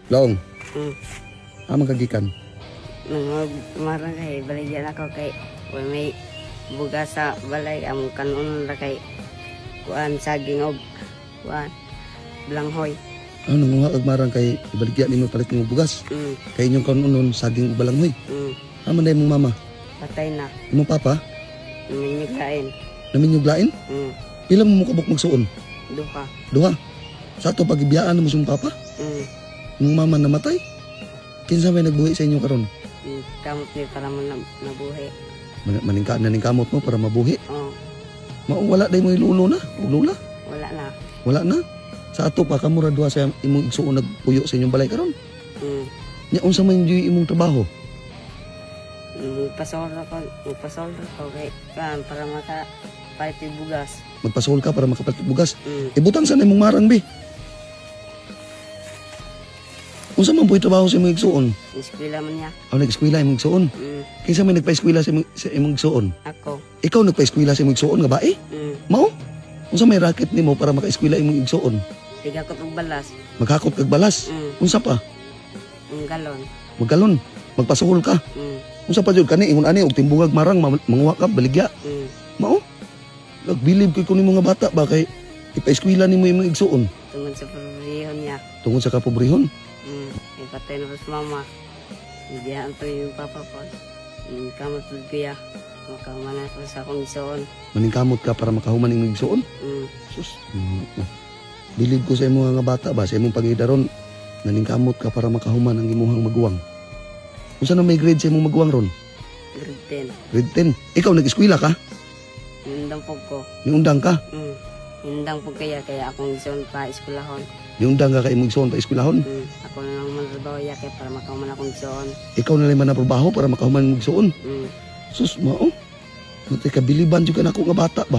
Long, Hmm. Asa ka gikan? Nang marang kay baligyan ako kay wa may bugas sa balay, among kanon ra kay kuan, saging og kuan, balanghoy. Ano, nanguha kag marang kay ibaligya nimo, palit nimo bugas? Mm. Kay inyong kanon saging ug balanghoy. Asa man imong mama? Patay na. Imong papa? Minyog lain. Naminyog lain? Mm. Pila mo kabuk magsuon? Duha. Duha. Sa ato pagibiyaan mo sa imong papa? Mm. Imong mama namatay? Kinsa may nagbuhi sa inyo karon? Kamot ni para mo na, nabuhi. Maningka naningkamot mo para mabuhi. Oh, Mao wala day mo ilulo na, ug lula. Wala na. Wala na. Sa ato pa kamo ra duha sa imong igsuon nagpuyo sa inyong balay karon. Nya unsa man gyud imong trabaho? Magpasol ko kay kuan para maka palit yung bugas. Magpasol ka para makapalit og bugas. Mm. Ibutang sa imong marang, bi. Unsa man po'y trabaho sa imong igsuon? Eskwela man niya. Aw, nag-eskwela imong igsuon. Kinsa may nagpa-eskwela sa imong igsuon? Ako. Ikaw nagpa-eskwela sa imong igsuon nga bae? Mm. Mao? Unsa may racket nimo para maka-eskwela imong igsuon? Tigakot og balas. Maghakot kag balas. Unsa pa? Ang galon. Maggalon. Magpasuhol ka. Unsa pa jud kani ingon ani og timbungag marang manguha ka baligya. Mao? Nagbilib kay ko nimo nga bata ba kay ipa-eskwela nimo imong igsuon? Tungod sa pobrehon niya. Tungod sa kapobrehon. Ipatay na po sa mama. Hindi to yung papa po. Kamot po kuya. Makamana po sa akong isuon. Maningkamot ka para makahuman imong igsuon. Sus. Bilib ko sa imo nga bata ba sa imong pangidaron, naningkamot ka para makahuman ang imuhang maguwang. Unsa na may grade sa imong maguwang ron? Grade 10. Grade 10. Ikaw nag-eskwela ka? Nindang po ko. Niundang ka? Nindang po kaya kaya akong isuon pa eskwelahon. Niundang ka kay imong igsuon pa eskwelahon? Ako na lang mantrabaho ya kaya para makahuman akong isuon. Ikaw na lang manatrabaho para makahuman imong igsuon. Sus, mao. Matay kabiliban jud ka nako nga bata ba.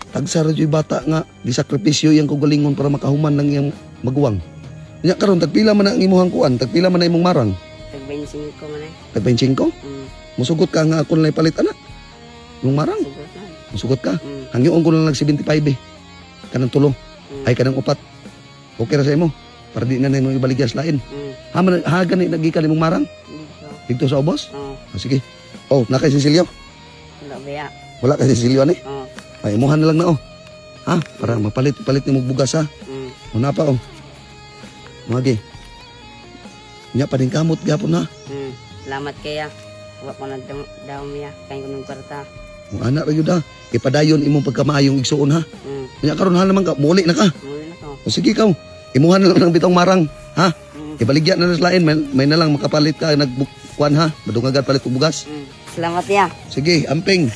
Tagsa ra jud bata nga gisakripisyo iyang kaugalingon para makahuman ng iyang maguwang. Nya karon tagpila man ang imuhang kuan, tagpila man ang imong marang? Tag 25 man eh. Tag 25? Musugot ka nga ako na palit ana? Imong marang? Sugot na. Musugot ka? Mm. Hangyoon ko na lang 75 eh. Kanang tulo. Ay, kanang upat. Okay ra sa imo. Para di na nimo ibaligya sa lain. Ha man ha gani nagikan imong marang Dito. dito sa ubos? Oh, Ah, sige. Oh, na kay Cecilio. Wala ba ya? Wala kay Cecilio ani. Oh. Ay, imuhan na lang na oh. Ha? Para mapalit-palit nimo bugas ha. Una pa oh. Magi. Nya pa din kamot gyapon ha. Salamat kaya. Wa ko na daw niya. Kaya ko ng kwarta. Mung ana ra gyud ha. Ipadayon imong pagkamaayong igsuon ha. Nya karon ha naman ka, muli na ka. Muli na ko. O sige ikaw. Imuhan na lang ng bitong marang ha. Ibaligya na lang sa lain, may na lang makapalit ka nagbukuan ha. Madungagan palit og bugas. Salamat ya. Sige, amping.